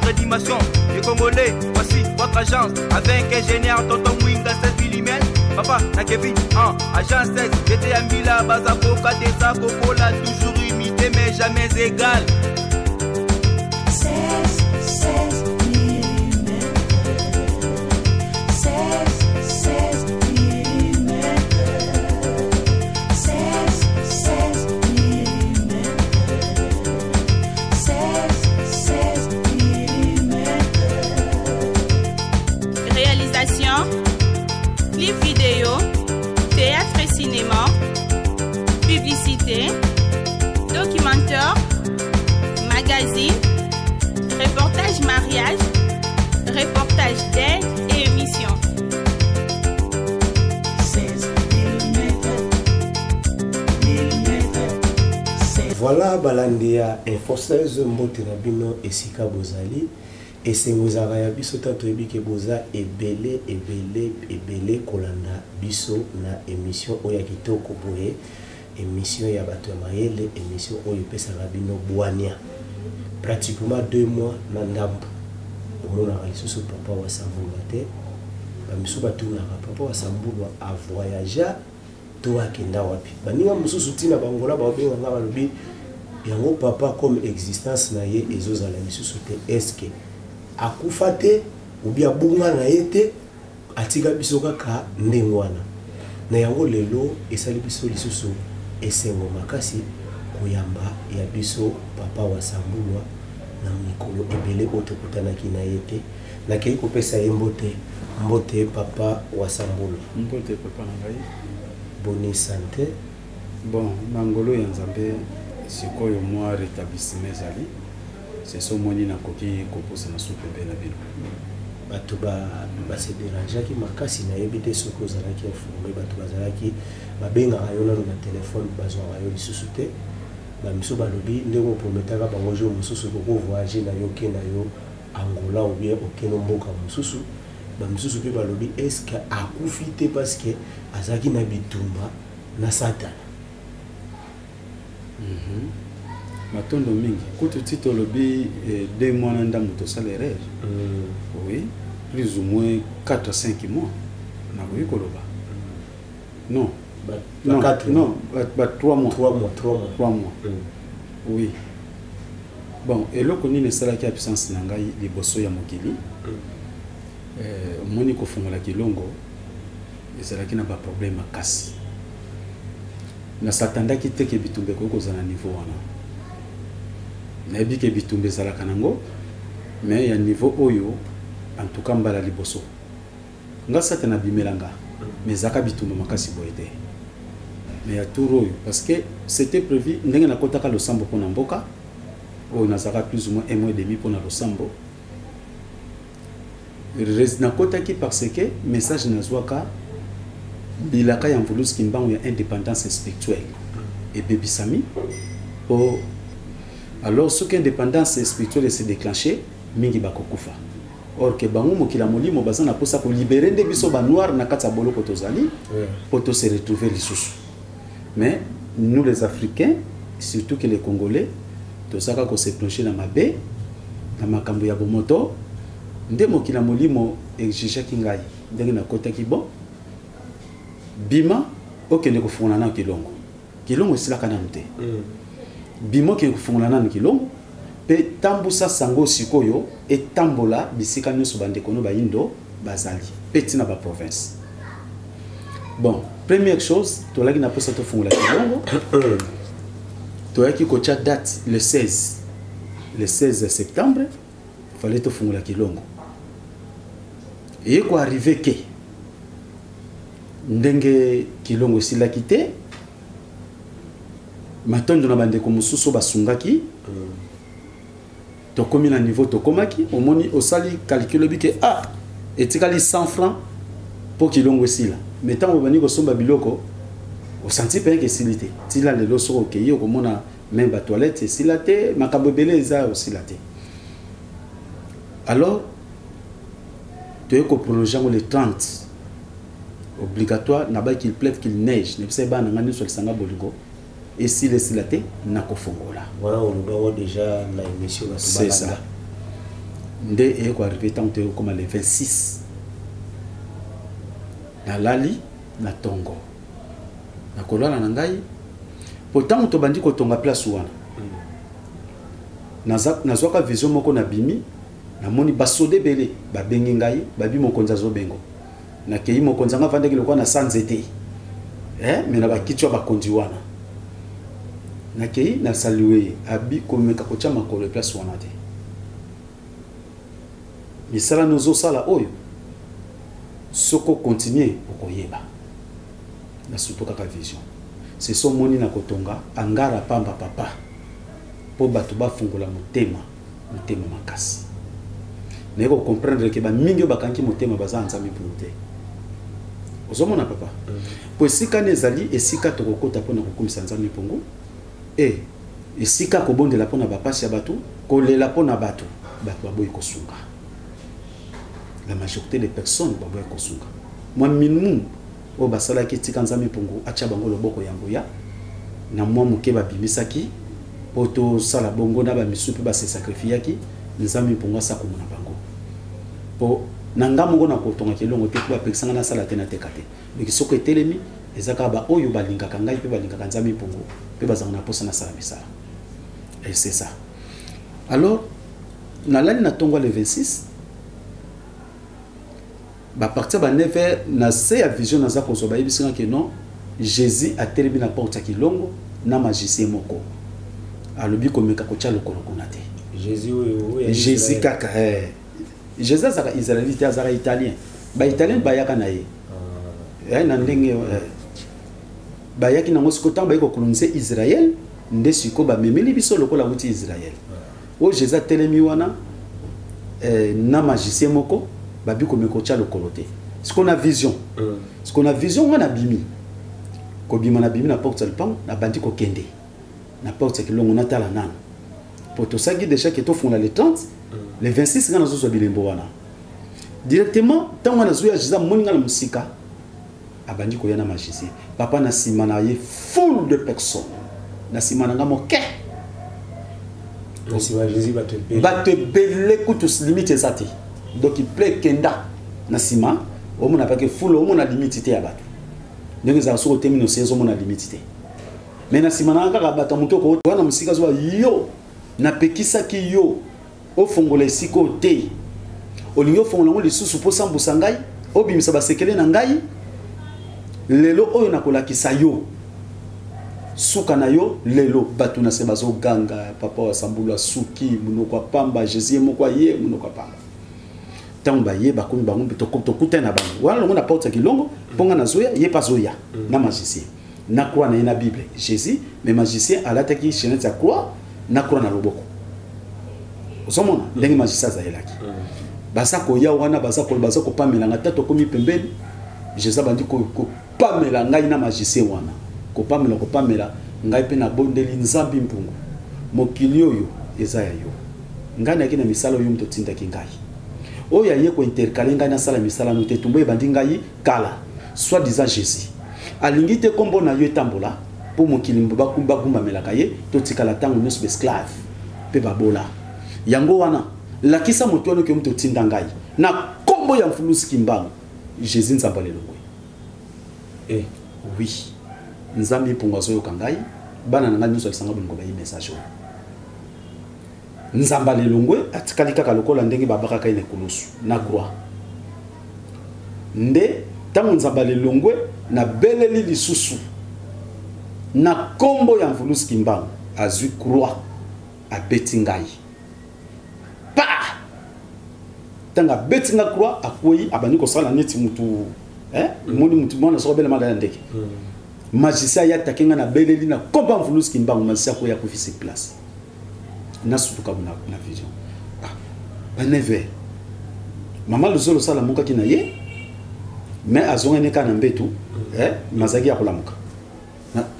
Votre dimension, les Congolais, voici votre agence. Avec ingénieur Tonton Mwinga 16 mm. Papa, na Kevin, en agence 16, j'étais à Mila, Bazaboka, Desa, Coca-Cola, toujours imité mais jamais égal. 16, 16 mm. 16, 16 mm. 16, 16 mm. 16, 16 mm. Réalisation, clip vidéo, théâtre et cinéma, publicité, documentaire, magazine, reportage mariage, reportage d'aide et émission. 16 mm. 16. Voilà balandi ya Info 16, mbote na bino esika bozali. Esengo ezalaka ya biso tango toyebi ke boza ebele ebele ebele kolanda biso na émission oyo ya kitoko boye, émission ya bato ya mayele, émission oyo epesaka bino bwania. Pratiquement 2 mois na ndambo omonaka lisusu papa wa Sambulwa te. Bamisu batunaka papa wa Sambulwa a voyagea to akenda wapi. Baninga mosusu ntina bangola baobenga nga balobi yango papa comme existence na ye ezozala lisusu te, est-ce que akufa te ou bien abunga na ye te, atika biso kaka ndenge wana. Na yango lelo esali biso lisusu esengo makasi koyamba ya biso papa wa Sambulwa na mikolo ebele oyo tokutanaki na ye te. Nakei kopesa ye mbote, mbote papa wa Sambulwa. Mbote papa na ngai. Boni santé? Bon, na ngolo ya Nzambe sikoyo mwa rétablissement ezali. C'est so moni nakoki kopusa na supe mpe na bino. Bato ba se dérangeaki makasi, nayebi te soki ozalaki informé, bato bazalaki babengaka yo nano na téléphone, bazwaka yo lisusu te. Bamisu balobi ndenge oprometaka bango jour mosusu okoko voyager na yo ke na yo Angola ou bien okende mboka mosusu. Bamisusu mpe balobi est-ce que akufi te parce que azalaki na bitumba na Satana. Matondo mingi kutu ti tolobi 2 mois na ndambo tosala erreur. Oui, plus ou moins 4 à 5 mois nakoki koloba. Non. Ba Non, 4 non, mois. ba 3 mois. 3 mois, 3 mois. 3 mois. Oui. Bon, eloko nini esalaki absence na ngai liboso ya mokili? Omoni kofongola kilongo ezalaki na ba problème makasi. Nasatandaki te ke bitumba ekoki kozala na niveau wana. Nayebi ke bitumba ezalaka nango, mais ya niveau oyo en tout cas mbala liboso. Nga sata na bimela nga, mais ezalaka bitumba makasi boye te. Mais ya tour oyo, parce que c'était prévu ndenge nakotaka losambo mpona mboka oyo nazalaka plus ou moins 1 mois et demi mpona losambo. Nakotaki parce que message nazwaka bilaka ya Mvuluzi Kimbangu ya indépendance spirituelle ebebisami. Po alors soki indépendance spirituelle se déclencher, mingi bakokufa. Or que bango mokila molimo baza na posa ko libérer nde biso ba noir na kati ya boloko tozali, po to se retrouver lisusu. Mais nous les Africains, surtout que les Congolais, tozaka ko se plonger na mabe, na makambo ya bomoto, nde mokila molimo exigeaki ngai ndenge nakotaki bon bima okende kofungola nanu kilongo. Kilongo esilaka nanu te. Bima okende kofungola nanu kilongo mpe tambusa sango sikoyo etambola bisika nyonso bandeko no bayindo bazali mpe ntina ba province. Bon, première chose tolaki na posa tofungola kilongo, toyaki kotia date le 16, le 16 septembre fallait tofungola kilongo. Eye ko arriver ke ndenge kilongo esilaki te, matondo na bandeko mosusu basungaki. Tokomi na niveau tokomaki, omoni osali calcul obi ke, ah, etikali 100 francs po kilongo esila. Mais ntango obandi kosomba biloko, osanti mpe ke esili te. Tila lelo soki okei okomona même ba toilette esila te, makambo ebele eza osila te. Alors toye koprolonger yango le 30 obligatoire na ba qu'il pleuve qu'il neige, nebisa bana nga nyonso lisanga bolingo esila esila te na kofongola. Voilà, oloba yango déjà na émission bato C'est ça. balanda. Nde eye koarrive ntango toye kokóma le 26, nalali na ntongo, nakolala na ngai, po ntango tobandi kotonga place wana, nazwaka vision moko. Nabimi, namoni basoda ebele babengi ngai, babi mokonzi azobengo. Nakei, mokonzi anga avandaki lokola na sa nzete, mais na bakiti ya bakonzi wana. Nakei, nasaluer ye, abi komeka kotya makolo place wana te. Misala nozosala oyo, soki ocontinuer, okoyeba. Nasutu kaka vision seso omoni na kotonga angara pamba, papa, mpo bato bafungola motema, motema makasi. Naye kocomprendre ke bamingi oyo bakangi motema baza na Nzambe mpunu te. Ozomona, papa, po esika nde ezali esika tokokota mpona kokumisa Nzambe mpongo, e esika kobondela mpona bapasi ya bato, kolela mpona bato. Bato baboyi kosunga, la majorité des personnes baboyi kosunga. Mwa minimum oyo basalaki, tika Nzambe mpongo atya bango loboko ya nguya na mwa moke babimisaki mpo tosala bongo na bamisu mpe base sacrifiaki. Nzambe mpongo asakomo na bango, mpo na nga moko na kotongaka elongo te, mpo bapekisanga nasala te, nateka te. Donc soki etelemi, eza kaka baoyo balingaka ngai mpe balingaka Nzambe mpongo mpe bazalaka na mposa nasala misala, et c'est ça. Alors nalali na ntongo le 26, bapartir ba 9 heures, na se ya vision naza kozwa, bayebisi nga ke non, Jésus atelemi na porte ya Kilongo na magicien moko, alobi komeka kotya lokolo kuna te. Jésus oyo ya Jésus Israël. Kaka Jésus azalaka Israélite te, azalaka Italien. Baitalien bayaka na ye na ndenge bayaki nango. Sikoyo ntango bayaki kokoloniser Israel, nde sikoyo bamemeli biso lokola wuti Israel. Oyo Jésus atelemi wana na magicien moko, babi komeka kotya lokolo te. Sikoyo na vision, sikoyo na vision nga nabimi, kobima nabimi na porte ya lupango, nabandi kokende na porte ya Kilongo, natala nano, po tosaki déjà ke tofungola le 30. Le 26 nga nazozwa bilembo wana directement. Ntango wana nazoya, Jésus amoni nga na mosika, abandi koya na magicien, papa. Na nsima na ye, foule de personnes na nsima na nga moke. Na nsima ya Jésus, bato ebele. Bato ebele kutu, limite eza te. Donc ple ekenda na nsima, omona pake foule, omona limite te ya bato ndenge ezala. Soki otemi nosi, ezomona limite te. Mais na nsima na nga kaka bato ya moke. Oko wana mosika azwa yo, napekisaki yo ofongola esika oyo te, olingi ofongola yango lisusu mpo sambusa ngai, obimisa basekele na ngai. Lelo oyo nakolakisa yo suka na yo lelo. Bato na se bazoganga, papa wa sambulu asuki, monoko ya pamba. Jésus ye moko aye, monoko ya pamba. Ntango baye, bakomi bango mpe tokutani na bango wana longo na porte ya Kilongo, mpo nga nazoya, ye mpe azoya na magicien na croix na ye na Bible. Jésus, mais magicien alataki chaînette ya croix na croix na loboko. Ozomona ndenge magicien azalelaki. Baza koya wana, baza koloba, baza kopamela ngai. Ta tokomi pembeni, Jésus abandi kopamela ngai na magicien wana, kopamela, kopamela ngai. Mpe nabondeli Nzambi mpungu, mokili oyo eza ya yo, ngai nayaki na misala oyo moto otindaki ngai, oyo aye kointercaler ngai nasala misala no te. Tumbo ebandi ngai kala, soit disant Jésus alingi te nkombo na yo etambola, mpo mokili bagumbamelaka ye, totikala ntango nyonso baesclave mpe babola. Yango wana lakisa moto wana oke moto otinda ngai na nkombo ya Mfulusi Kimbangu, Jésus Nzambe alelongwe. Oui, Nzambe mpongo azoyoka ngai. Bana na ngai nyonso alisanga bolingo, bayi message oyo. Nzambe alelongwe, atikali kaka lokola ndenge babakaka ye na ekulusu na croix. Nde ntango Nzambe alelongwe, nabeleli lisusu na nkombo ya Mvulusi Kimbangu, azwi croix, abeti ngai pa. Ntango abeti nga croix, akwei, abandi kosala neti mutu moni mutu mwana soko abelema ya ndeke. Magicien aye atake nga, nabeleli na nkombo ya Mvulusi Kimbangu, magicien akwei, akufi sur place. Nasutuka na vision. Ba 9 heures, mama Luzolo osala mokaki na ye, mais azongani kaka na mbetu, mazalaki ya kolamuka.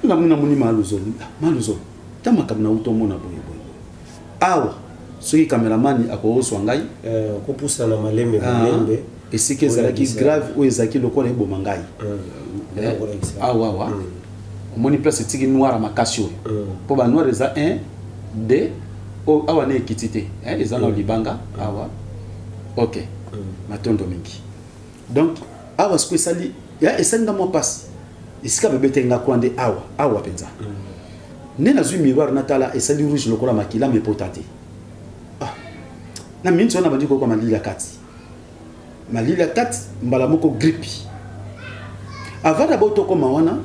Namoni, namoni ma Luzolo, ma Luzolo, ta makambo nauta omona boye boye boye awa. Soki caméraman akozwa ngai. Kopusana malembe malembe. Esika ezalaki grave, oyo ezalaki lokola eboma ngai awa awa, omoni place etiki noir makasi oyo, mpo banoir eza 1 2 oyo awa na ekiti te, eza na libanga awa. Ok, matondo mingi. Donc awa sikoyo esali ya esali nga mwa mpasi esika babeteli nga kwa nde awa awa mpenza nde nazwi miroir natala, esali rouge lokola makila, mepota te. Ah. Na miniti wana bandi koyoka malili ya kati, malili ya kati, mbala moko grippe. Avant d'abord tokóma wana,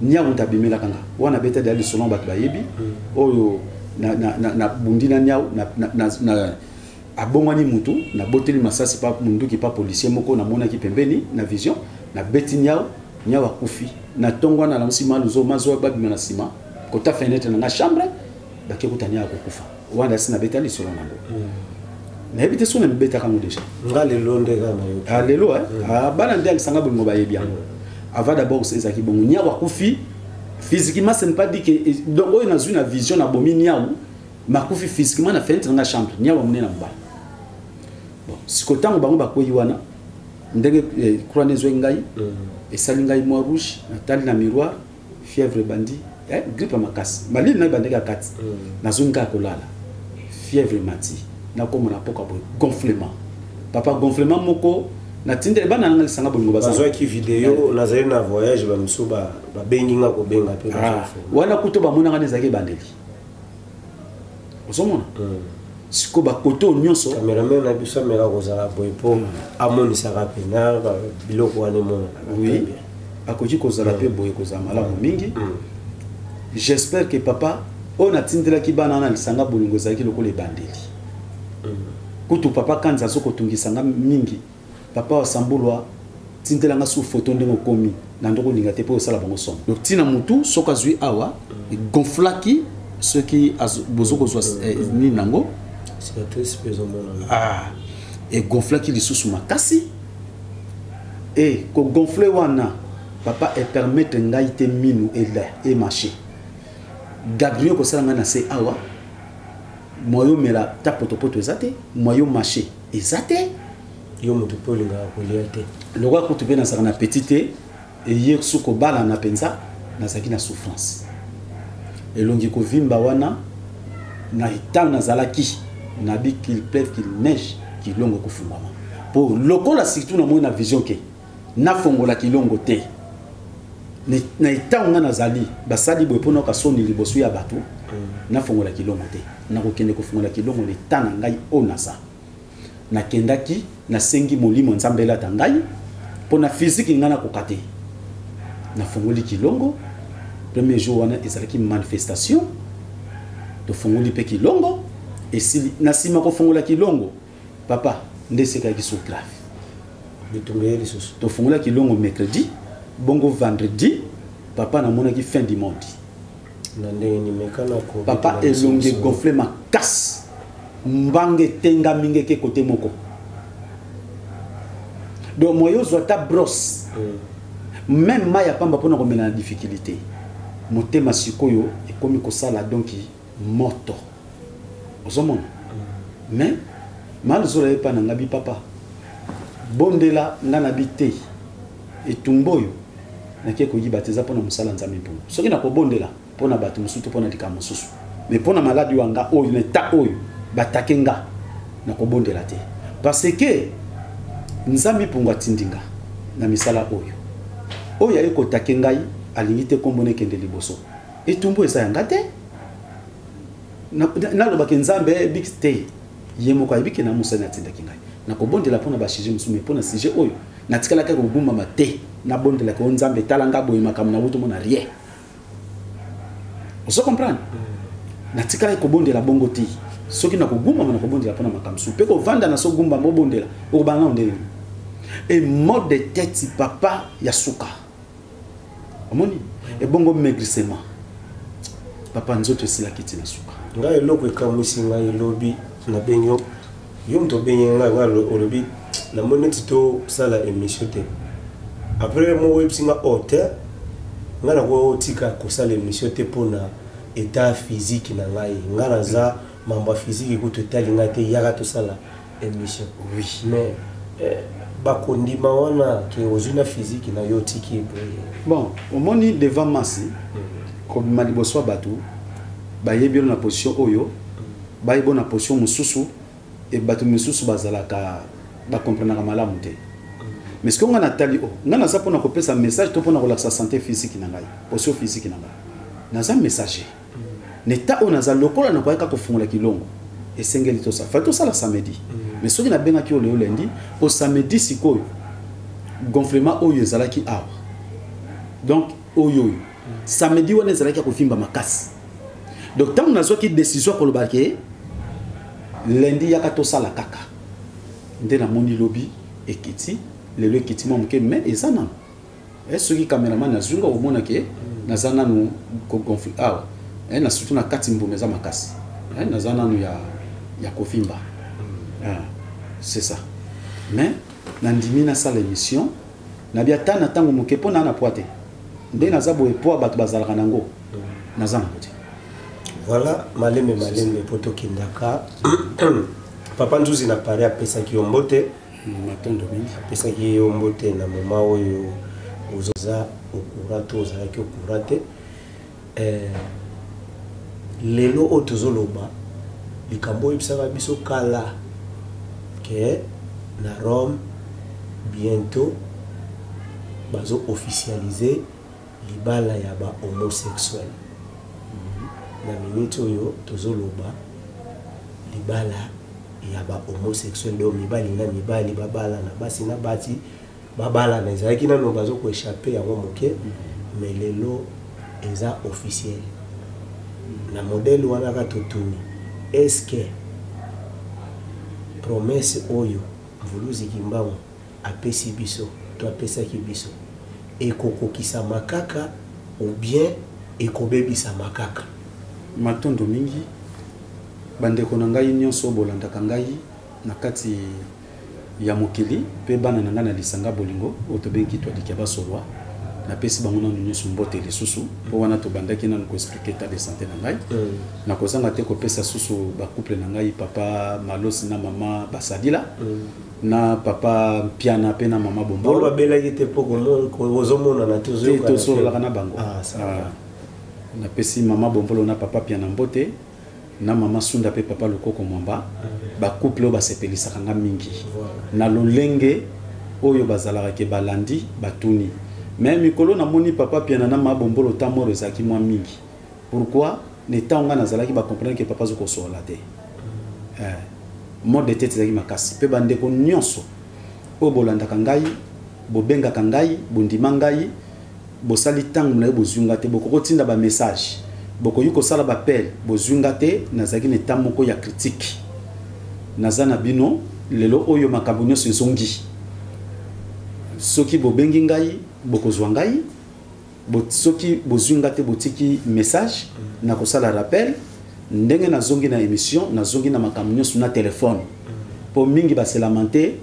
niawu nte abimelaka nga wana, abeta deya lisolo, bato bayebi oyo na bundi na niau na abongwani mutu, naboteli masasi pa munduki pa policier moko namonaki pembeni na vision, nabeti niau, niau akufi. Na ntongo wana nalamusi maluzo mazwa babima na nsima kota fenêtre na nga chambre, bake kuta niau akokufa. Wana asi nabeta lisolo nango, nayebi te so na mibetaka yango déjà. Nga lelo nde kaka nayoki. Ah, lelo eh? Ah, bana nde alisanga bolingo bayebi yango. Avant d'abord ezalaki bongo, niau akufi physiquement, ce n'est pas dit que donc oyo nazwi na vision nabomi niau, makufi physiquement na fenêtre na nga chambre, niau amone na mobali. Bon, siko ntango bango bakwei wana, ndenge croix ezwaki ngai, esali ngai mwa rouge, natali na miroir, fièvre ebandi, grippe ya makasi, malili na ebandaki ya kati. Nazongi kaka kolala, fièvre emati, nakóma na poka boye, gonflement papa, gonflement moko. Natindeli bana nanga lisanga bolingo baza. Bazwaki video, nazali na voyage, bamisu babengi nga kobenga mpe. Ah, wana kuto bamonaka nde ezalaki ebandeli, ozomona sikoyo bakote oyo nyonso. Cameraman na biso ameka kozala boye mpo amonisaka mpena biloko wana emonana. Oui, akoki kozala mpe boye, kozala malamu mingi. J'espère que papa oyo natindelaki bana wana lisanga bolingo ezalaki lokola ebandeli. Kutu papa Kanza azo kotungisa nga mingi, papa wa Sambulwa, tindelanga su photo ndenge okomi na ndoko, olinga te mpo osala bango somo. Donc ntina motu soki azwi awa egonflaki, soki bozo kozwa nini nango. Cicatrice mpe ezomonana. Ah, egonflaki lisusu makasi. E kogonfle wana papa epermettre ngai te minu ela emarche, gabriel kosala ngai na se awa, moyo omela ta potopoto eza te, moyo marche eza te. Yo moto mpe olingaka kolia te. Lokola kutu mpe nazalaka na petit te, eye su kobalana mpenza, nazalaki na souffrance, elongi kovimba wana. Na ntango nazalaki nabi, qu'il pleuve, qu'il neige, kilongo ekofungwama, mpo lokola surtout namoni na vision ke nafongola kilongo te. Na ntango nga nazali basali boye mpona oka soni liboso ya bato, nafongola kilongo te, nakokende kofongola kilongo na eta na ngai oyo naza. Nakendaki, nasengi molimo Nzambe elata ngai mpo na physique ngai nakoka te. Nafongoli kilongo premier jour wana, ezalaki manifestation, tofongoli mpe kilongo esili. Na nsima kofongola kilongo papa, nde esekaki so grave. Bitumba ye lisusu. Tofongola kilongo mercredi, bongo vendredi papa namonaki fin du monde. Na ndenge nimekana ko Papa, elongi egonfle makasi, mbanga etengami ngeke kote moko, donc moyo ozwa ata brosse, même mai ya pamba mpona komela na difficulté. Motema sikoyo ekomi kosala donc moto, ozomona. Mais malzola ye mpa na nga bi: "Papa, bondela nga." Na bi te, etumba oyo nake koyiba te, eza mpona mosala Nzambe mpongo. Soki nakobondela mpona bato mosusu to mpona likambo mosusu, mais mpona maladi oyo nga oyo na eta oyo batake nga, nakobondela te, parce que Nzambe mpongo atindi nga na misala oyo. Oyo aye kotake ngai alingi te nkombo nekende liboso. Etumbu eza ya nga te. Nalobaki Nzambe ayebi te, ye moko ayebi ke na mosali atindaki ngai. Nakobondela mpona basujet mosusu, mais mpona sujet oyo natikalaki kogumbama te, nabondelaki o Nzambe tala nga boye, makambo nawuti omona, rien. Ozo comprendre? Natikalaki kobondela bongo te. Soki nakogumbama, nakobondela mpona makambo mosusu. Mpe kovanda na so gumbama obondela, okobanga nano ndenge nini? E mode de tête papa ya suka omoni ebongo maigrissement papa, nzoto esilaki ti na suka. Ngai eloko ekamwisi ngai, elobi nabengi yo, yo moto obengi ngai, ngai olobi namoni neti tosala émission te. Après moko oyebisi nga o te, ngai nakotika kosala émission te mpona état physique na ngai. Ngai naza mambo ya physique kutu etali ngai te, yaka tosala émission. Oui. Mais bakondima wana ke ozwi na physique na yo otiki boye? Bon, omoni devant masi, kobima liboso ya bato bayebi yo na position oyo, bayebi yo na position mosusu. E bato misusu bazalaka bakomprenaka malamu te. Mais soki nga natali o nga naza mpona kopesa message to mpona kolakisa santé physique na ngai, posture physique na ngai, naza messager na état oyo naza. Lokola nakoyaka kofungola kilongo, esengeli tosala, fai tosala samedi. Mais soki nabengaki oyo lelo lundi, po samedi sikoyo gonflement oyo ezalaki awa, donc oyo samedi wana ezalaki ya kofimba makasi. Donc ntango nazwaki décision ya koloba ke lundi yaka tosala kaka, nde namoni lobi ekiti, lelo ekiti mwa moke, mais eza nano. Soki cameraman azwi nga, komona ke naza nanu kogonfle awa, na surtout na kati mbuma eza makasi. Naza nanu ya kofimba. Ah, c'est ça. Mais nandimi nasala émission, nabi ata na ntango moke, mpo na poids te. Nde naza boye, poids bato bazalaka nango, naza nango te. Voilà, malembe malembe mpo tokendaka. Papa Nzuzi na Paris apesaki yo mbote. Matondo mingi. Apesaki yo mbote na moma oyo oza au courant to ozalaki au courant te. Lelo oyo tozoloba likambo oyebisaka biso kala ke na Rome bientôt bazo officialiser libala ya ba homosexuel. Na minute oyo tozoloba, libala ya ba homosexuel, donc mibali na mibali babalana, basi na basi babalana, ezalaki nano bazo koéchappe yango moke, mais lelo eza officiel. Na modèle wana kaka totuni: est-ce que promesse oyo Mvuluzi Kimbangu apesi biso to apesaki biso ekokokisama kaka ou bien ekobebisama kaka? Matondo mingi, bandeko na ngai nyonso bolandaka ngai na kati ya mokili, mpe bana na ngai na lisanga bolingo oyo tobengi Twadikia Basolwa. Napesi bango nanu nyonso mbote lisusu, mpo wana tobandaki nanu koexpliquer état de santé na ngai. Nakozanga te kopesa susu bacouple na ngai, papa Malosi na mama Basadila, na papa Mpiana mpe na mama Bango Bombolo. Babelaki te mpo ozomonana te? Te. Ozoyokana te? Tosololaka na bango. Ah, ça va. Ah. Napesi mama Bombolo na papa Piana mbote, na mama Sunda mpe papa Lokoko Mwamba, bacouple oyo basepelisaka nga mingi na lolenge oyo bazalaka ke balandi batuni. Mais mikolo namoni papa Piana na mama Bombolo ta moro ezalaki mwa mingi. Pourquoi? Ne ntango nga nazalaki, bacomprendre ke papa azokosola te. Maux de tête ezalaki makasi. Mpe bandeko nyonso oyo bolandaka ngai, bobengaka ngai, bondima ngai, bosali ntango na ye, bozwi nga te, bokoki kotinda bamessage, bokoki kosala baappel, bozwi nga te. Nazalaki na état moko ya critique. Naza na bino lelo oyo, makambo nyonso ezongi. Soki bobengi ngai, bokozwa ngai. Soki bozwi nga te, botiki message, nakosala rappel. Ndenge nazongi na émission, nazongi na makambo nyonso na telefone, mpo mingi baselama te.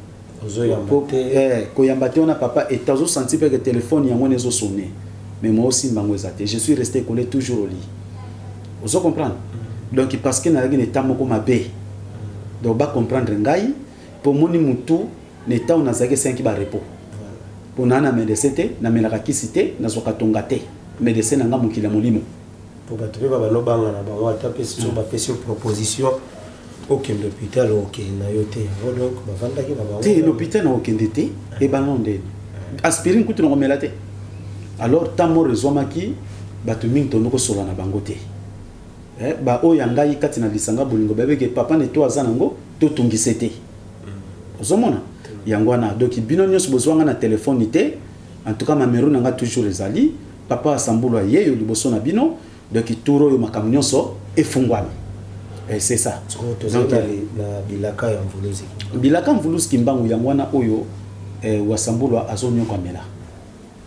Ozoyamba te. Koyamba te wana papa eta ozosentir mpe ke telefone yango wana ezosonne, mais moi osimba yango eza te. Je suis resté collé toujours au lit, ozo comprendre? Donc parce que nazalaki na état moko mabe, donc bacomprendre ngai, mpo moni mutu na état oyo nazalaki esengi barepos, mpo naa na médecin te, namelaka kisi te, nazwaka tonga te. Médecin na nga mokili ya molimo. Po bato mpe babanobanga na bango, ata mpe so bapesi yo proposition okende hôpital, okende na yo te yango. Donc bavandaki na bango. Te, l'hôpital na okende te, ebanga ndeni aspirine kutu na komela te. Alors ntango moro ezwamaki, bato mingi tondi kosola na bango te. Baoyo ya ngai kati na lisanga bolingo bayebeke papa ne to aza nango, totungise te. Ozomona yango wana. Donc bino nyonso bozwanga na telefone te. En tout cas mamero na nga toujours ezali papa Asambulu ayeyo liboso na bino. Donc tour oyo makambo nyonso efungwami. Et c'est ça. Sikoyo tozali Donc, na bilaka ya Mvuluzi. Bilaka Mvuluzi Kimbangu yango wana oyo Wasambulu azonyokamela,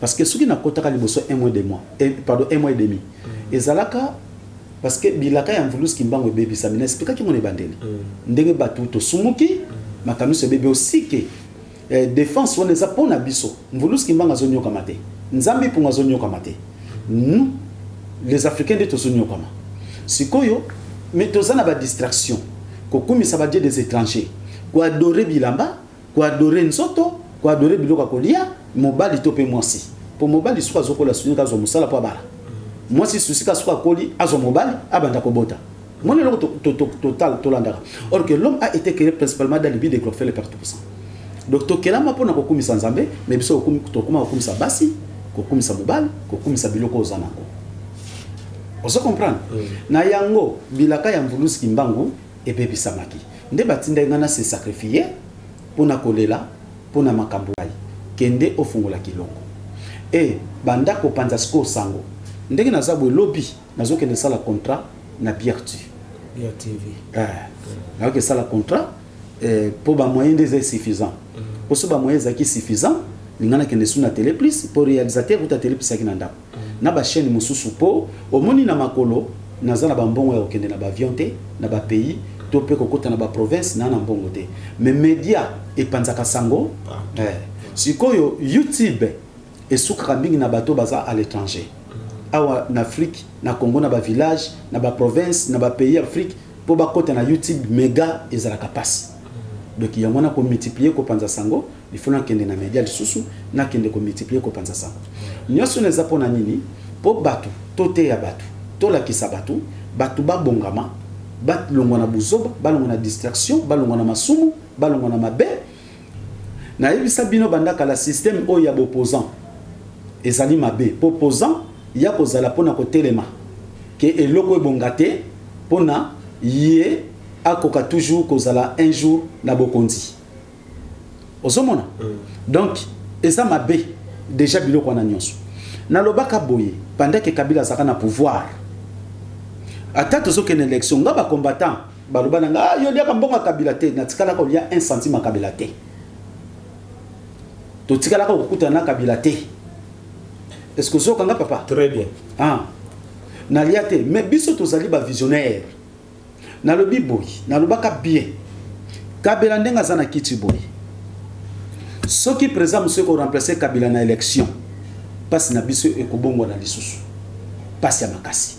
parce que soki nakotaka liboso un mois, 2 mois, pardon, un mois et demi, ezalaka parce que bilaka ya Mvuluzi Kimbangu ebebisami. Na expliquaki ngo na ebandeli ndenge bato tosumuki, makambo nyonso ebebi. Osike défense wana eza mpo na biso. Mvuluzi Kimbangu azonyokama te, Nzambe mpungu azonyokama te, nous les Africains nde tozonyokama sikoyo. Mais toza na badistraction, kokumisa badieu des étrangers, koadorer bilamba, koadorer nzoto, koadorer biloko ya kolia, mobali to mpe mwasi. Mpo mobali soki azokola, sunika azwa mosala mpo abala mwasi. Susika soki akoli, azwa mobali, abanda kobota. Mona eloko total tolandaka. Or que l'homme a été créé principalement dans le but de glorifier le Père Tout-Puissant. Donc tokelama mpona kokumisa Nzambe, mais biso tokoma kokumisa basi, kokumisa mobali, kokumisa biloko oza nango. Ozo comprendre? Na yango bilaka ya Mvuluzi Kimbangu ebebisamaki. Nde batindaki nga na se sacrifier mpona kolela mpona makambo ai kende ofungola kilongo e banda kopanza sikoyo sango. Ndenge naza boye, lobi nazokende sala contrat na BRT. BRTV. Nayoki esala contrat mpo bamoyen nde eza suffisant, mpo so bamoyen ezalaki suffisant, linga nakende su na Télé Plus, mpo réalisateur kuta Télé Plus aki na ndako na bachaîne mosusu. Mpo omoni na makolo naza na bambongo ya kokende na baavion te na bapays to mpe kokota na baprovince na mbongo te, mais média epanzaka sango. Sikoyo YouTube esukaka mingi na bato baza à l'étranger. Awa na Afrique, na Congo, na bavillage, na baprovince, na bapays Afrique, mpo bakota na YouTube mega ezalaka mpasi. Donc yango wana komultiplier kopanza sango, il faut nakende na média lisusu, nakende komultiplier kopanza sango nyonso. Wana eza mpona nini? Mpo bato toteya bato, tolakisa bato, bato babongama, balongwa na buzoba, balongwa na distraction, balongwa na masumu, balongwa na mabe. Nayebisa bino banda kala, système oyo ya boopposant ezali mabe, mpo opposant ya kozala mpona kotelema ke eloko ebonga te, mpona ye akoka toujours kozala un jour na bokonzi. Ozomona? Donc eza mabe déjà biloko wana nyonso. Nalobaka boye, pendant ke Kabila azalaka na pouvoir, ata tozokende élection, nga bacombattant baloba na nga: "Ah, yo liaka mbongo ya Kabila te." Natikalaka kolia 1 centime ya Kabila te, totikalaka kokutana na Kabila te. Est ce que ozokanga, papa? Très bien. Ah, nalia te, mais biso tozali bavisionnaire. Nalobi boye, nalobaka bien, Kabila ndenge aza na kiti boye, soki président mosusu ekoremplace Kabila na élection, mpasi na biso ekobongwana lisusu mpasi ya makasi.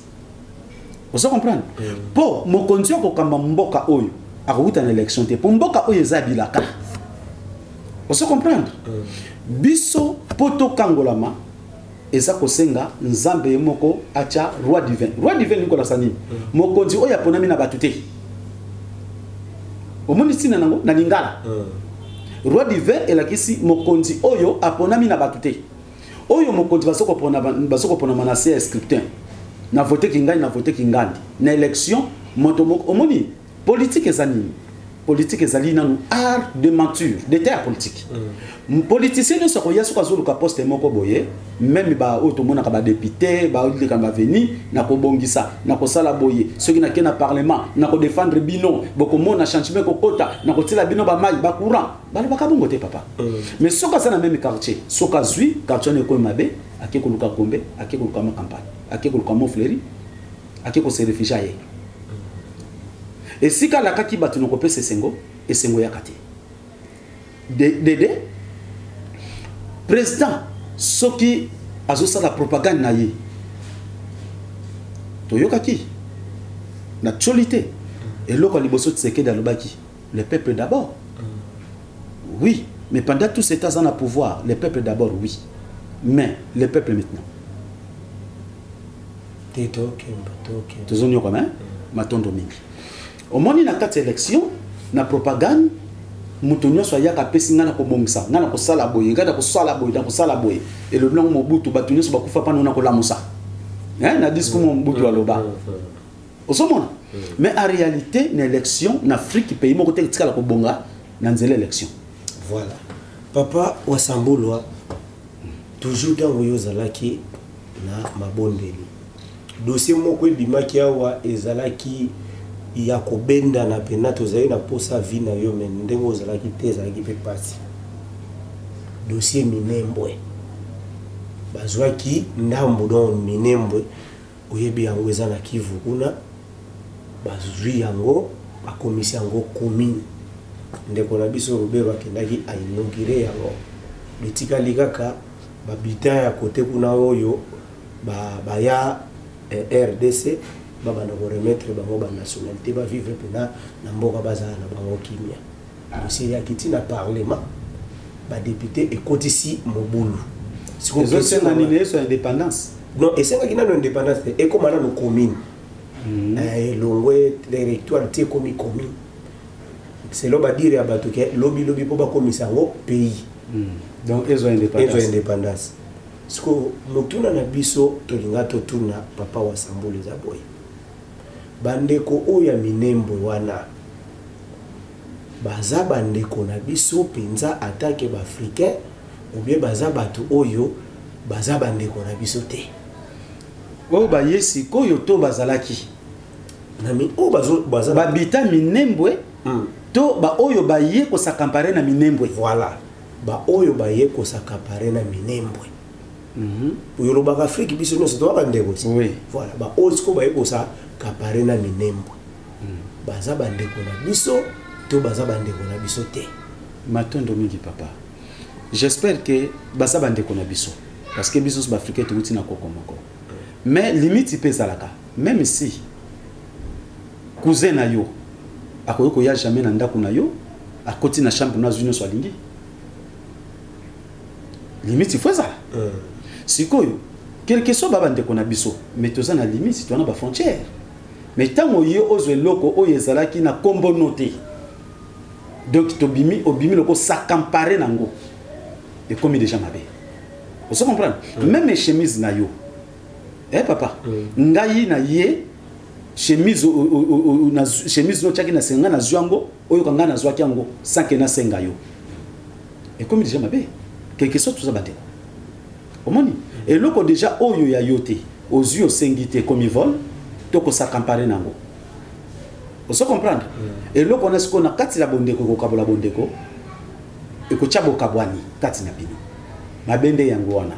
Ozo comprendre? Mpo mokonzi akokamba mboka oyo akowuta na élection te, mpo mboka oyo eza bilaka. Ozo comprendre? Biso mpo tokangolama, eza kosenga Nzambe ye moko atya roi divin. Roi divin nikolasa nini? Mokonzi oyo aponami na bato te. Omoni ntina nango na lingala? Roi divin elakisi mokonzi oyo aponami na bato te, oyo mokonzi bazokoponama na se ya scrutin, na voteki ngai, na voteki ngandi na élection moto moko. Omoni politique eza nini? Politique ezali nanu art de mentir d'état ya politique. Politicien nyonso akoya, soki azoluka poste moko boye, même baoyo tomonaka badéputé baoleka baveni na kobongisa, na kosala boye, soki nake na parlement, na kodéfendre bino, bokomona changement ekokota, na kotiela bino bamai, bacourant. Balobaka bongo te, papa. Mais soki aza na même quartier, soki azwi quartier wana ekomi mabe, ake koluka Gombe, ake koluka ma campagne, ake koluka Montfleury, ake kose réfugier ye esika alakaki bato na kopesa esengo. Esengo eyaka te. Dede président, soki azosala propagande na ye, toyokaki na tioli te. Eloko ya liboso Tshisekedi alobaki: "Le peuple d'abord." Oui, mais pendant tout ce temps aza na pouvoir, le peuple d'abord, oui, mais le peuple maintenant? Te, tokemba, tokemba. Tozonyokama matondo mingi. Omoni, na kati ya élection, na propagande, moto nyonso ayaka, apesi: ngai na kobongisa, ngai na kosala boye, ngai na kosala boye, na kosala boye. Elobi nango Mobutu: bato nyonso bakufa mpana na kolamusa. Na discours Mobutu aloba. Ozomona? Mais en réalité, na élection, na Afrique, pays moko te etikala kobonga na nzela élection. Voilà, papa Wasambulwa, toujours ntango oyo ozalaki na mabondeli, dossier moko ebimaki awa, ezalaki ya kobendana mpena. Tozali na posa vi na yo, me ndenge ozalaki te, ezalaki mpe mpasi. Dossier Minembwe, bazwaki ndambo, donc Minembwe oyebi yango eza na Kivu kuna, bazwi yango, bakomisi yango commune. Ndeko na biso Robert akendaki ainaugurer yango. Etikali kaka babitin ya kote kuna oyo baya RDC, babanda koremettre bango banationalité, bavivre mpena na mboka, bazala na bango kimia. Dossier eyaki ntina parlement, badéputé ekotisi mobulu. Ezosenga nini? Eso indépendance? Non, esengaki nano indépendance te, ekóma nano commune. Elongwe territoire ti ekomi commune, selon badire ya bato ke lobi lobi mpo bakomisa yango pays. Donc ezwa indépendance. Ezwa indépendance. Sikoyo motuna na biso tolinga totuna papa wa Sambulu eza boye: bandeko oyo ya Minembwe wana baza bandeko na biso mpenza atake baafricain, ou bien baza bato oyo baza bandeko na biso te? Oyo baye sikoyo to bazalaki? Na oyo baza babita Minembwe to baoyo baye kos'accaparer na Minembwe? Voilà, baoyo baye kos'accaparer na Minembwe. Oyo olobaka Afrique, biso nyonso toza bandeko ti. Voilà, baoyo sikoyo baye kos'accaparer na Minembwe, baza bandeko na biso to baza bandeko na biso te? Matondo mingi, papa. J'espère que baza bandeko na biso, parce que biso nyonso baafricain touti na koko moko. Mais limite mpe ezalaka. Même si cousin na yo akoki koya jamais na ndako na yo, akoti na chambre no, azwi nyonso alingi. Limite il faut ezala. Sikoyo, quelque soit ba bandeko na biso, mais toza na limite, toza na bafrontière. Mais ntango ye ozwa eloko oyo ezalaki na nkombo no te, donc tobimi, obimi loko s'accaparer nango, ekomi déjà mabe. Ozo comprendre? Même chemise na yo, eh papa, ngai na ye chemise, chemise no tiaki na senga, nazwi yango, oyoka ngai nazwaki yango sans que nasenga yo, ekomi déjà mabe. Quelque soit toza bandeko, omoni eloko déjà oyo ya yo te, ozwi, osengi te, ekomi vol to kos'accaparer nango. Ozo comprendre? Eloko wana sikoyo na kati ya bondeko ekokabola bondeko, ekotia bokabwani kati na bino. Mabe nde yango wana.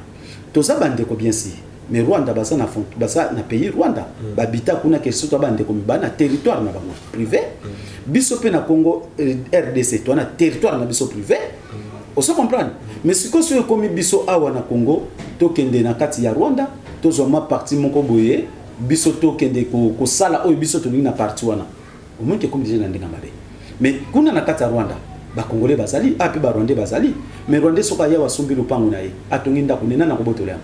Toza bandeko, bien sûr, mais Rwanda baza na baza na pays Rwanda, babita kuna ke soto bandeko mibale na territoire na bango privé. Biso mpe na Congo RDC toza na territoire na biso privé. Ozo comprendre? Mais sikoyo soki ekomi biso awa na Congo, tokende na kati ya Rwanda, tozwa mwa parti moko boye, biso tokende kosala oyo biso tolingi na parti wana, omoni ke ekomi déjà na ndenge ya mabe. Mais kuna na kati ya Rwanda, bacongolais bazali a mpe barwandais bazali. Mais rwandais soki aya, asombi lopango na ye, atongi ndako nena na kobotola yango.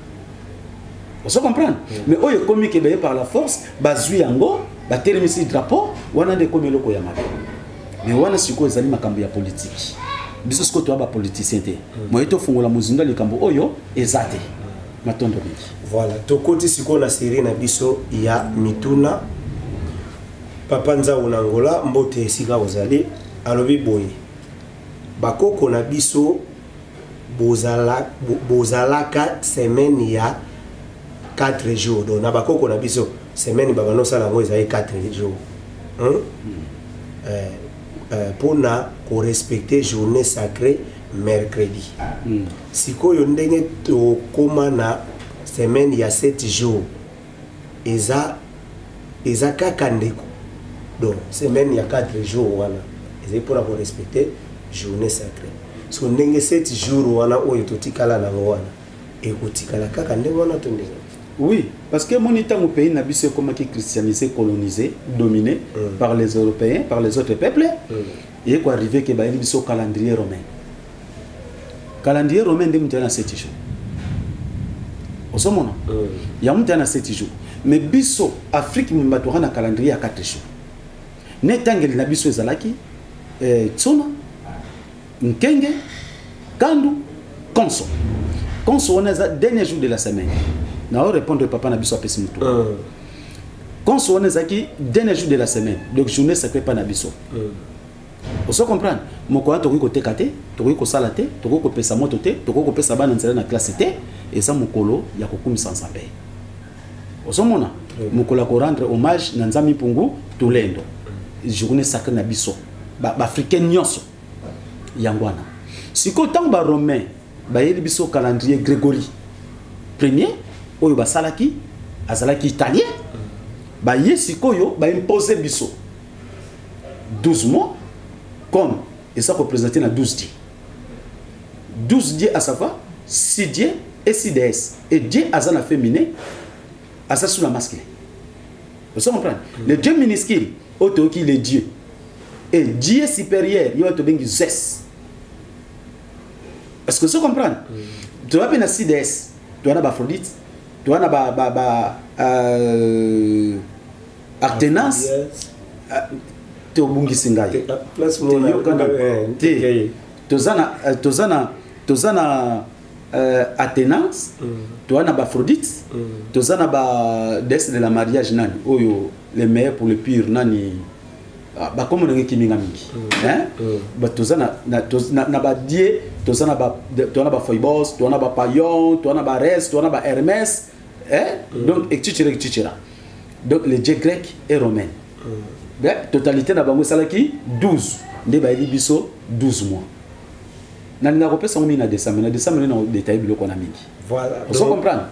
Ozo comprendre? Mais oyo ekomi ke baye par la force, bazwi yango, batelemisi drapeau wana, nde ekomi eloko ya mabe. Mais wana sikoyo ezali makambo ya politike. Biso sikoyo toya bapoliticien te, moye tofungola mozindo ya likambo oyo eza te. Matondo mingi. Voilà, tokoti sikoyo na série na biso ya mituna. Papa Nzau na Ngola, mbote esika ozali. Alobi boye: bakoko na biso bozalaka semaine ya 4 jours. Donc na bakoko na biso, semaine babanda osala yango ezali 4 jours, hein? Mpona korespecter journée sacrée mercredi. Sikoyo ndenge tokóma na semaine ya 7 jours, eza kaka ndeko. Donc semaine ya 4 jours wana ezali mpona korespecter journée sacrée. So ndenge 7 jours wana oyo totikala nango wana, ekotikala kaka ndenge wana to ndenge? Oui, parce que moni ntango pays na biso ekomaki christianisé, colonisé, dominé par les Européens, par les autres peuples, eye koarriver ke bayeli biso calendrier romain. Calendrier romain nde moto ya na 7 jours. Ozomona? Yango moto ya na 7 jours. Mais biso Afrique mobimba toka na calendrier ya 4 jours. Ne etangeli na biso ezalaki tsona, nkenge, kandu, konso. Konso wana eza dernier jour de la semaine. Na répondre papa na biso apesi motu. Konso wana ezalaki dernier jour de la semaine, donc journée sacrée pa na biso. Ozo comprendre? Mokolo wana tokoki koteka te, tokoki kosala te, tokoki kopesa moto te, tokoki kopesa bana nzela na classe te. Eza mokolo ya kokumisa Nzambe. Ozomona, mokolo ya korendre hommage na Nzambe Mpungu Tulendo, journée sacrée na biso baafricain nyonso, yango wana. Sikoyo ntango baromain bayeli biso calendrier Grégory premier oyo basalaki, azalaki italien, baye sikoyo baimpose biso 12 mois, comme eza koprésente na 12 dieux. 12 dieux, à savoir 6 dieux et 6 déesses. Et dieu aza na féminin, aza sous la masculin. Ozo comprendre? Le dieu minuscule oyo toyoki, le dieu, et dieu supérieur ye wana tobengi Zeus. Est ce que ozo comprendre? Toza mpe na 6 déesses. Toza na baaphrodite, toza na ba Artenas te obungisi ngai. Te toza na Athénas, toza na baAphrodite, toza na ba déesse de la mariage nani oyo, le meilleur pour le pire nani, bakombo ndenge ekiminga mingi, hein? Toza na badieux, toza na baPhoebos, toza na baPaon, toza na baArès, toza na baHermès, hein? Donc etc etc. Donc les dieux grecs et romains, totalité na bango esalaki 12. Nde bayebi biso 12 mois. Nalingaka kopesa yango mingi na décembre, na décembre nde na détaille biloko wana mingi. Voilà. Ozo comprendre?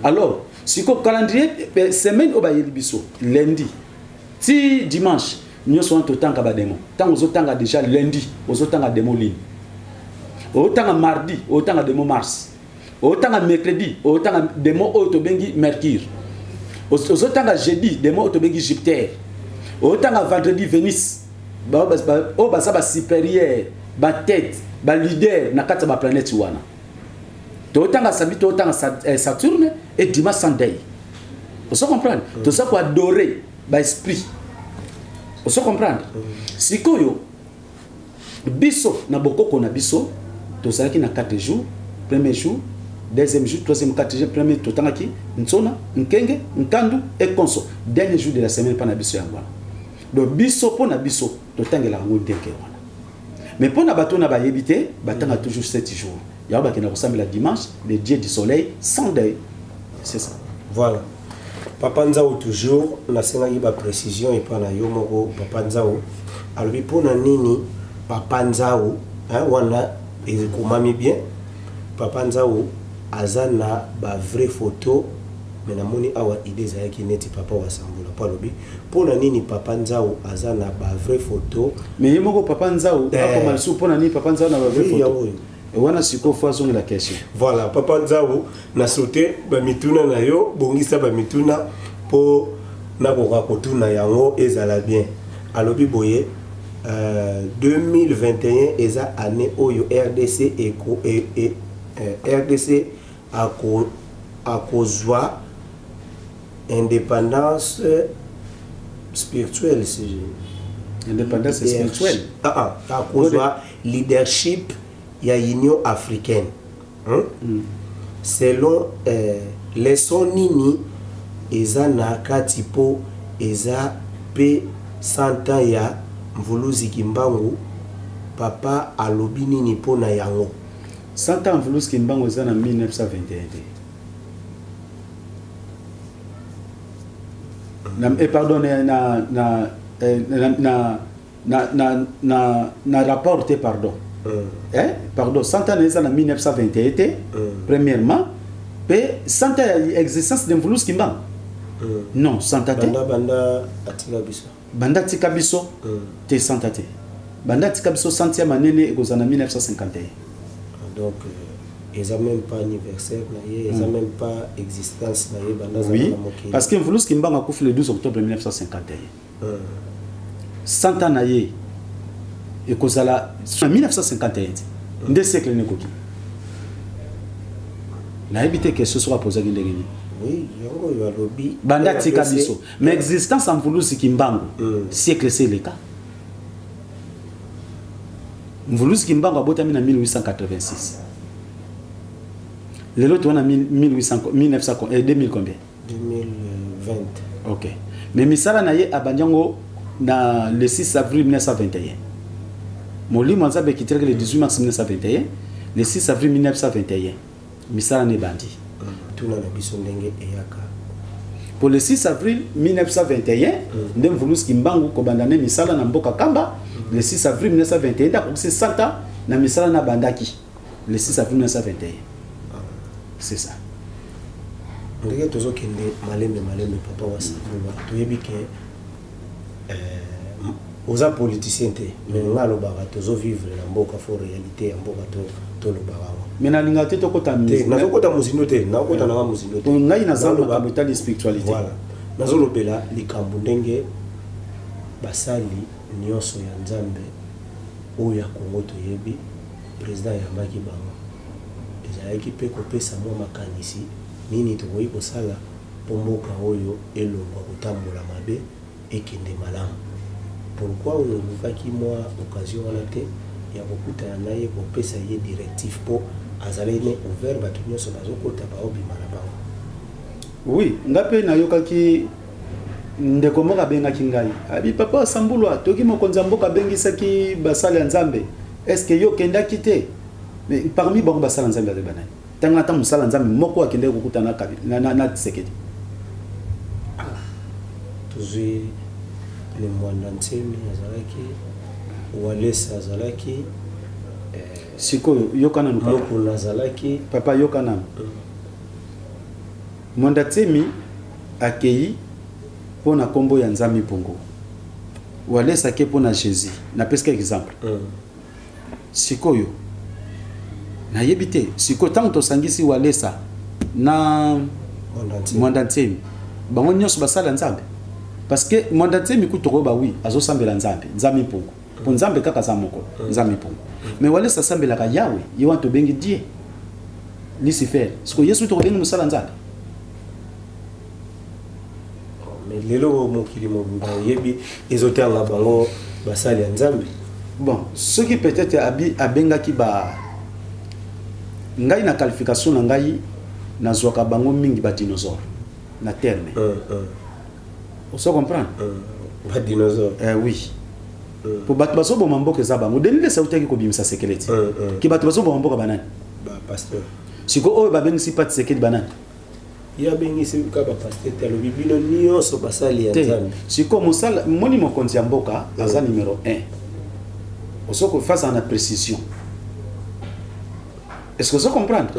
Alors siko calendrier, semaine oyo bayeli biso, lundi ti dimanche, nyonso wana totanga badémon. Ntango ozotanga déjà lundi, ozotanga démon Lune. Ozotanga mardi, ozotanga démon Mars. Ozotanga mercredi, ozotanga démon oyo tobengi Mercure. Ozotanga jeudi, démon oyo tobengi Jupiter. Ozotanga vendredi, Vénus. Oyo baza basupérieur, batête, baleader na kati ya baplanète wana. Totanga samedi, totanga Saturne, et dimanche, Sunday. Ozo comprendre? Toza koadorer baesprit. Ozo comprendre? Sikoyo biso na bokoko na biso, tozalaki na 4 jours: premier jour, deuxième jour, troisième, quatrième. Premier totangaki Ntsona, Nkenge, Nkandu et Konso. Dernier jour de la semaine mpa na biso yango wana. Donc biso, mpo na biso, totangelaka yango ndenge wana. Mais mpo na bato na bayebi te, batanga toujours 7 jours. Yango bakenda kosambela dimanche, le dieu du soleil, Sunday, c'est ça. Voilà, papa Nzao, toujours nasengaki baprécision epa na yo moko. Papa Nzao alobi mpona nini papa Nzao, hein, wana ekomami bien. Papa Nzao aza na bavrai photo, mais namoni awa idée ezalaki neti papa Wasambola, mpo alobi mpona nini papa Nzao aza na bavrai photo. Mais ye moko papa Nzao akoma lisusu mpona nini papa Nzao na bavrai Oui, yango photo oyo. Wana sikoyo fo azongela question. Voilà, papa Nzao, na saute bamituna na yo, bongisa bamituna mpo nakoka kotuna yango ezala bien. Alobi boye, 2021 eza année oyo RDC eko, RDC akozwa indépendance spirituelle, si je Indépendance spirituelle? Ah, ah, akozwa leadership ya Union africaine, hein? Selon leçon nini eza na kati, mpo eza mpe 100 ans ya Mvuluzi Kimbangu, papa alobi nini mpo na yango? 100 ans Mvuluzi Kimbangu eza na 1921 te. Na, pardon, na rapport te, pardon. Pardon, 100 ans eza na 1921 te. Premièrement, mpe 100 ans ya existence de Mvuluzi Kimbangu, non, 100 ans te. Banda atika biso. Banda tika biso te, 100 ans te. Banda atika biso, centième année ekozala na 1951. Donc eza même pas anniversaire na ye, eza même pas existence na ye banda azala Oui, na mokili. Parce que Mvuluzi Kimbangu akufi le 12 octobre 1951. 100 ans na ye ekozala na 1951 te. Nde siècle nekoki, nayebi te question soki apozaki ndenge nini. Oui, yango oyo alobi. Banda tika biso, mais existence ya Mvuluzi Kimbangu, siècle se eleka. Mvuluzi Kimbangu abotami na 1886. Lelo toza na 1800, 1900, 2000 combien? 2020. Ok, mais misala na ye abandi yango na le 6 avril 1921. Molimo ya Nzambe ekitelaki le 18 mars 1921. Le 6 avril 1921 misala na ebandi. Tuna na biso ndenge eyaka. Pour le 6 avril 1921 nde Mvuluzi Kimbangu kobanda nde misala na mboka Kamba. Le 6 avril 1921 nde akokisi 100 ans na misala na bandaki le 6 avril 1921, c'est ça. Ndenge tozokende malembe malembe, papa Wasambulwa, toyebi ke oza politicien te, mais nga alobaka tozovivre na mboka, fo réalité ya mboka tolobaka yango. Mais nalingaka te tokota. Te, nazokota mozindo te, nakokota nanga mozindo te. Ngai naza makambo etali spiritualité. Voilà, nazolobela likambo ndenge basali nyonso ya Nzambe oyo ya Kongo toyebi, président ayambaki bango, ezalaki mpe kopesa mwa makanisi nini tokoki kosala mpo mboka oyo elongwa kotambola mabe. Ekende malamu. Pourquoi olukaki mwa occasion wana te ya kokutana na ye, kopesa ye directive, mpo azali ne ouvert, bato nyonso bazokota, baobima na bango? Oui, nga mpe nayokaki ndeko moko abengaki ngai, abi: "Papa Sambulwa, toki mokonzi ya mboka abengisaki basali ya Nzambe, est-ce yo okendaki te?" Mais parmi bango, basala Nzambe azali banani? Ntango ata mosala Nzambe moko akendaki kokutana na Tshisekedi? Tozwi le Mwanda Nsemi azalaki, Walesa azalaki. Sikoyo yoka nanu, papa. Mokuna azalaki. Papa, yoka nanu. Mwanda Tsemi akei mpo na nkombo ya Nzambe Mpongo, Walesa ake mpo na Jésus. Napesika exemple. Sikoyo nayebi te, sikoyo ntango tosangisi Walesa na Mwanda Nsemi, Mwanda Nsemi, bango nyonso basala Nzambe, parce que Mwanda Nsemi kutu tokoyeba, oui, azosambela Nzambe, Nzambe Mpongo, mpo Nzambe kaka aza moko, Nzambe Mpongo. Mais Walesa asambelaka Yawe, ye wana tobengi Dieu Lucifer. Sikoyo Yesu tokobengi mosala Nzambe? Mais lelo mokili mobimba oyebi ezotanga bango basali ya Nzambe. Bon, soki peut-être abi abengaki ba ngai, na qualification na ngai, nazwaka bango mingi badinosaure na terme. Ozo comprendre? Badinosaure? Eh, oui, po bato bazoboma mboka eza bango. Denis Lesa autaki kobimisa sekeleti ke bato bazoboma mboka banani? Bapasteur. Sikoyo oyo babengisi pa Tshisekedi, banani? Ye abengisi kaka bapasteur te, alobi bino nyonso basali ya Te. Nzambe. Sikoyo mosala moni, mokonzi ya mboka aza numéro 1, osoko fazala na précision. Est ce que ozo comprendre?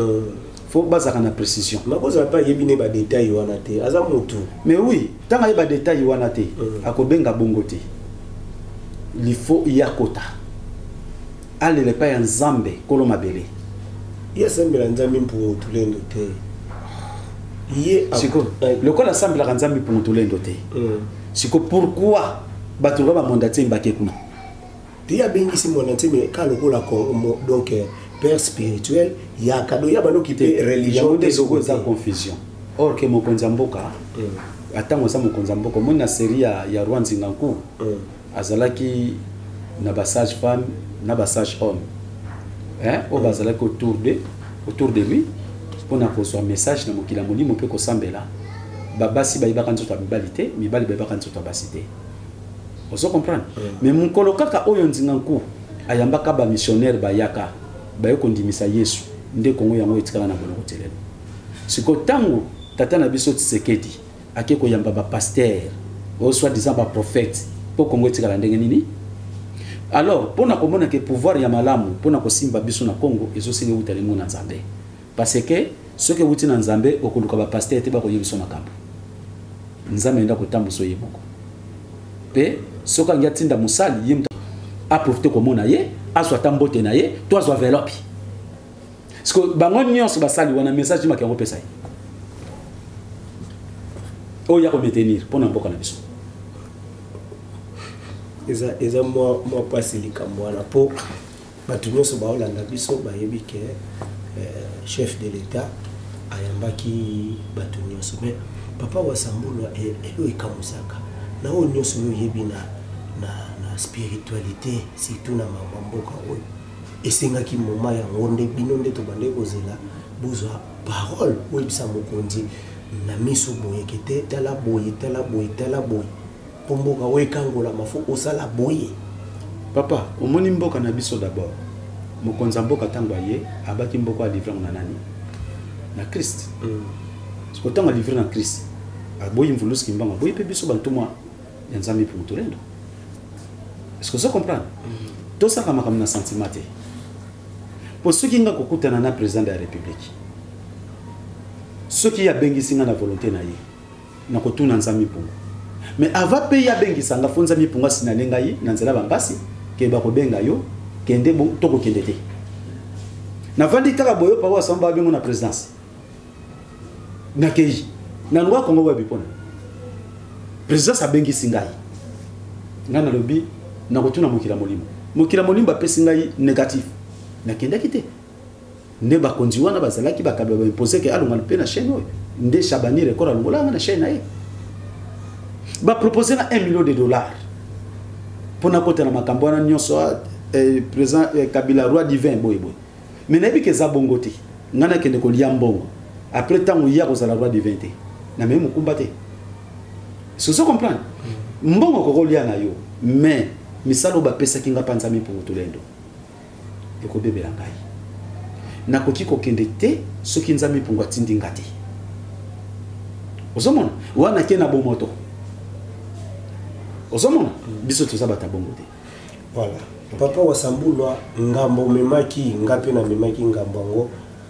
Faut bazalaka na précision. Makozala mpe ayebi ne badetail wana te, aza motu. Mais oui, ntango ayeba détail wana te, akobenga bongo te. Il faut ya kota alela epai ya Nzambe kolo mabele. Ye asambela Nzambe Mpungu Tulendo te, ye Sikoyo lokola asambelaka Nzambe Mpungu Tulendo te, siko pourquoi bato lokola bamonda te bake kuna? Te, ye abengisi Mwanda Nsemi ka lokola donc père spirituel ya kado ya bandoki mpe religion. Yango nde te. sikoyo eza te. confusion. Or ke mokonzi ya mboka, atango aza mokonzi ya mboka, omoni na série ya Roi Nzinga Nkuwu, azalaki na basage femme na basage homme, hein, oyo bazalaki autour de lui mpona kozwa message na mokili ya molimo mpe kosambela. Babasi bayebaka nzoto ya mibali te, mibali bayebaka nzoto ya basi te. Ozo comprendre? Mais mokolo kaka oyo Nzinga Nkuwu ayambaka bamissionnaire, bayaka baye kondimisa Yesu, nde Kongo yango etikala na boloko ti lelo. Sikoyo ntango tata na biso Tshisekedi ake koyamba bapasteur oyo soi-disant baprophète mpo Kongo etikala ndenge nini? Alors mpona komona ke pouvoir ya malamu mpona kosimba biso na Congo ezosenga ewuta lengo na Nzambe, parce que soki ewuti na Nzambe, okoluka bapasteur te bakoyebi biso makambo. Nzambe nde akotambusa ye moko, mpe soki alingi atinda mosali, ye moto aprofite komona ye, azwa ata mbote na ye to azwa enveloppe. Parce que bango nyonso basali wana, message maki yango opesa ye oyo ya komaintenir mpo na mboka na biso. Eza mwa mpasi likambo wana, mpo bato nyonso baolanda biso bayebi ke chef de l'État ayambaki bato nyonso. Mais papa Wasambulwa, elo ekamwisaka na oyo nyonso oyo oyebi na spiritualité, surtout na mambo ya mboka oyo, esengaki moma yango nde bino nde tobandaki kozela bozwa parole, oyebisa mokonzi na miso boyeke te: tala boye, tala boye, tala boye, mpo mboka oyo ekangolama, fo osala boye. Papa, omoni mboka na biso, d'abord mokonzi ya mboka ntango aye, abaki mboka, alivre yango na nani? Na Christ. Siko ntango alivre na Christ, aboyi Mvuluzi Kimbangu, aboyi mpe biso bantumwa ya Nzambe mpo Mutulendo. Est ce que ozo comprendre? Tosalaka makambo na sentiment te, mpo soki nga kokutana na président de la République, soki ye abengisi nga na volonté na ye, nakotuna Nzambe Mpungu. Mais avant mpe ye abengisa nga, fo Nzambe Mpungu asinale ngai na nzela bambasi ke bakobenga yo, kende bo to kokende te. Navandi kaka boyo, papa Wasamba, babengo na présidence, nakei na longwa Kongo. Wapi mpona présidence abengisi ngai? Ngai nalobi nakotuna mokili ya molimo. Mokili ya molimo bapesi ngai négatif, nakendaki te. Nde bakonzi wana bazalaki bakabila, baimpose ke alongwa mpe na chaîne oyo. Nde Shabani Record alongolanga na chaîne na ye. Bapropose na 1 million de dollars mpo nakota na makambo wana nyonso. Président Kabila, roi divin, boye boye. Mais nayebi ke eza bongo te. Ngai nakende kolia mbongo, après ntango ya kozala roi divin te, namemi mokumba te. Sozo comprendre, mbongo kokolia na yo, mais misala oyo bapesaki nga mpa Nzambe Mpungu Tulendo ekobebela ngai. Nakoki kokende te soki Nzambe Mpungu atindi nga te. Ozomona wana ke na bomoto, ozomona biso toza bato ya bongo te. Voilà, papa Wasambulwa, ngambo omemaki nga mpe namemaki ngambo yango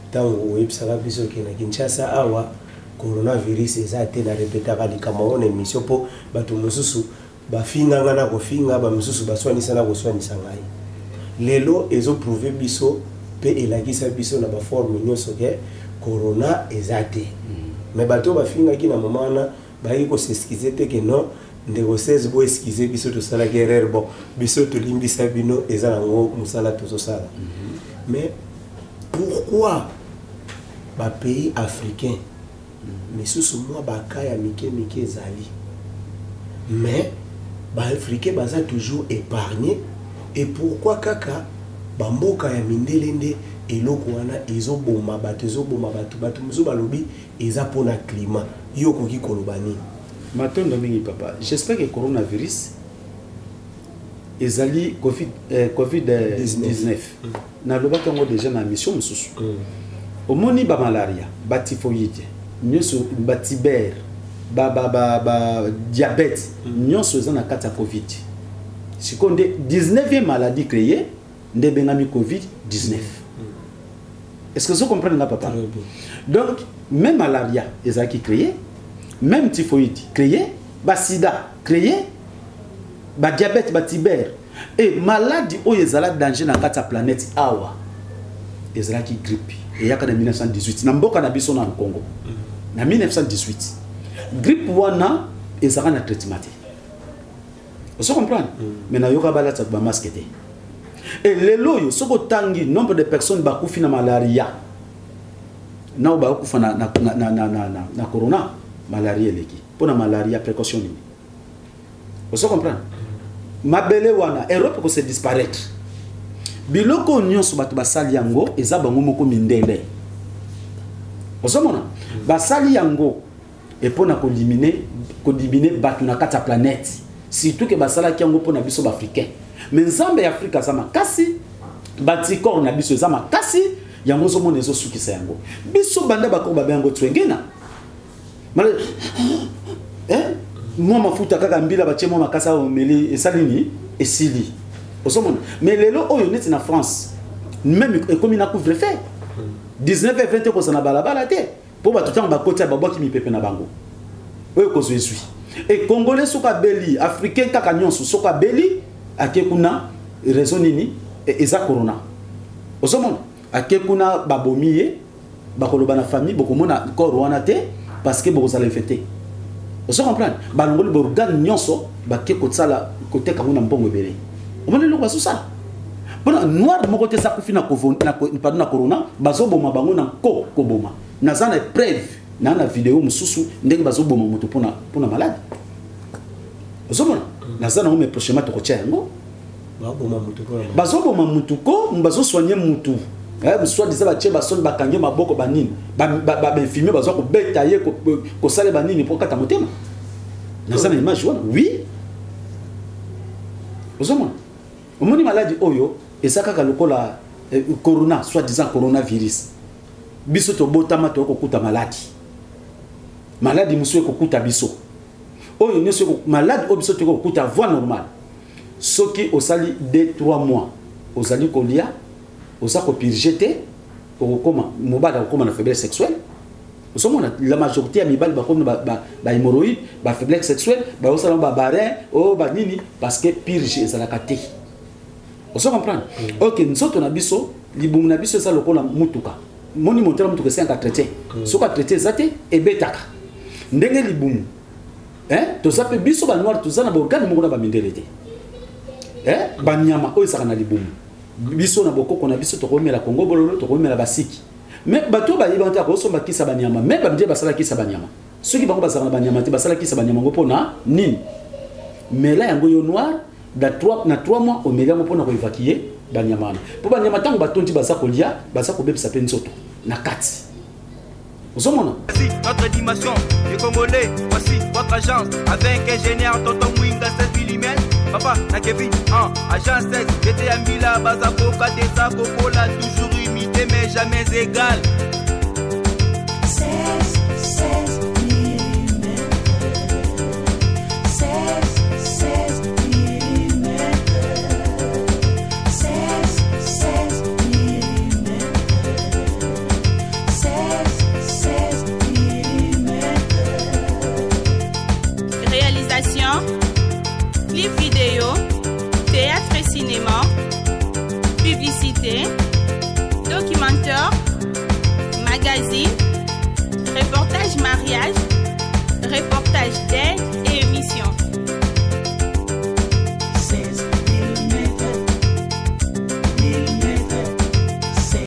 ntango oyebisaka biso ke na Kinshasa awa coronavirus eza te. Narepetaka likambo yango na émission mpo bato mosusu bafinga nga na kofinga, bamisusu baswanisa na koswanisa ngai. Lelo ezoprouve biso mpe elakisa biso na baforme nyonso ke corona eza te. Mais bato oyo bafingaki na moma wana bayaki kos'excuser te ke non, ndeko 16, bo excuse biso, tosalaki erreur. Bon, biso tolimbisa bino, eza nango mosala tozosala. Mais pourquoi bapays africain misusu mwa baka ya mike mike ezali, mais baafricain baza toujours épargné? Et pourquoi kaka bamboka ya mindele nde eloko wana ezoboma bato, ezoboma bato? Bato mosusu balobi eza mpona climat. Yo okoki koloba nini? Matondo mingi, papa. J'espère que coronavirus ezali covid, COVID 19. Nalobaki yango déjà na mission mosusu. Omoni bamalaria, batyphoïde nyonso, batuber, badiabète nyonso eza na kati ya covid. Sikoyo nde 19e maladie créée nde ebengami covid 19. Est ce que ozo comprendre nga, papa? Donc même malaria ezalaki créé, même typhoïde créé, basida créé, badiabète, batuber e maladi oyo ezala danger na kati ya planète awa ezalaki grippe eyaka na 1918 na mboka na biso na Congo. Na 1918, grippe wana ezalaka na traitement te, ozo comprendre? Mais nayoka balataka bamasque te. E lelo oyo, soki otangi nombre de personnes bakufi na malaria na oyo bakufa na corona, malaria eleki. Mpo na malaria, précaution nini? Ozo comprendre? Mabele wana Europe kose disparaître. Biloko oyo nyonso bato basali yango eza bango moko mindele. Ozomona, basali yango mpona koéliminer, kodiminuer bato na kati ya planète, surtout ke basalaki yango mpona biso baafricain. Mais Nzambe ya Afrika aza makasi, baanticorps na biso eza makasi. Yango ozomona ezosukisa yango biso. Banda bakoro babe yango twengena. Eh? Mwa mafuta kaka mbila batie, mwa makasi awa omeli, esali nini? Esili. Ozomona, mais lelo oyo neti na France même ekomi na couvre feu 19 20, ekozala na balabala te mpo bato ntango bakoti babwaki mipepe na bango oyo ekozwa ezwi. E Congolais soki abeli, Africain kaka nyonso soki abeli, ake kuna, raison nini? Eza corona. Ozomona, ake kuna, babomi ye, bakoloba na famille bokomona corps wana te parce que bokozala infecté. Ozo comprendre? Balongoli baorgane nyonso, bake kosala koteka yango na mbongo ebele. Omoni eloko bazosala mpona noir moko te eza kufi na, pardon, na corona. Bazoboma bango na nko koboma. Naza na preuve na video mosusu ndenge bazoboma moto mpona maladi. Ozomona, naza nango, mais prochainement tokotia yango. Baboma moto mpona Bazoboma mutu ko bazosoigne mutu, soit disant batie basoni, bakangi maboko, banini, bainfirmier bazwa kobeta ye, kosala banini mpo kata motema. Naza na image wana, oui. Ozomona, omoni maladi oyo eza kaka lokola corona, soit disant coronavirus. Biso tobotama toya kokuta maladi. Maladi mosusu ekokuta biso oyo nyonso, maladi oyo biso toyei kokuta voie normale. Soki osali 2 3 mois ozali kolia, oza kopurger te, okokoma mobali akokoma na faiblesse sexuelle. Ozomona, la majorité ya mibali bakomi na bahémorroïde, bafaiblesse sexuelle, bazosala babarin oyo banini parce que purge ezalaka te. Ozo comprendre? Ok, nzoto na biso, libumu na biso eza lokola mutuka. Moni moteur ya mutuka esengaka entretien. Soki entretien eza te, ebetaka ndenge libumu. Hein? Toza mpe biso banoir, toza na baorgane moko na bamindele te. Hein? Banyama oyo ezalaka na libumu, biso na bokoko na biso tokomela kongo bololo, tokomela basiki. Mais bato oyo bayeba te akosomba kisa banyama. Mais bamindele basala kisa banyama. Soki bango bazalaka na banyama te, basalakisa banyama yango mpona nini? Mela yango yo noir na 3 na 3 mois, omeli yango mpona koévacuer banyama wana, mpo banyama ntango batondi baza kolia, baza kobebisa mpe nzoto na kati, ozomona. Voici notre dimension, les Congolais, voici votre agence. Avec ingénieur Tonton Mwinga 16 mm. Papa, na Kevin, 1, agence 16, j'étais à Mbila, Bazakoka, Desa, Kokola, toujours imité mais jamais égal. 16, 16 mm. 16, 16 mm. 16, 16 mm. 16, 16 mm. Réalisation, clip vidéo, théâtre et cinéma, publicité, documentaire, magazine, reportage mariage.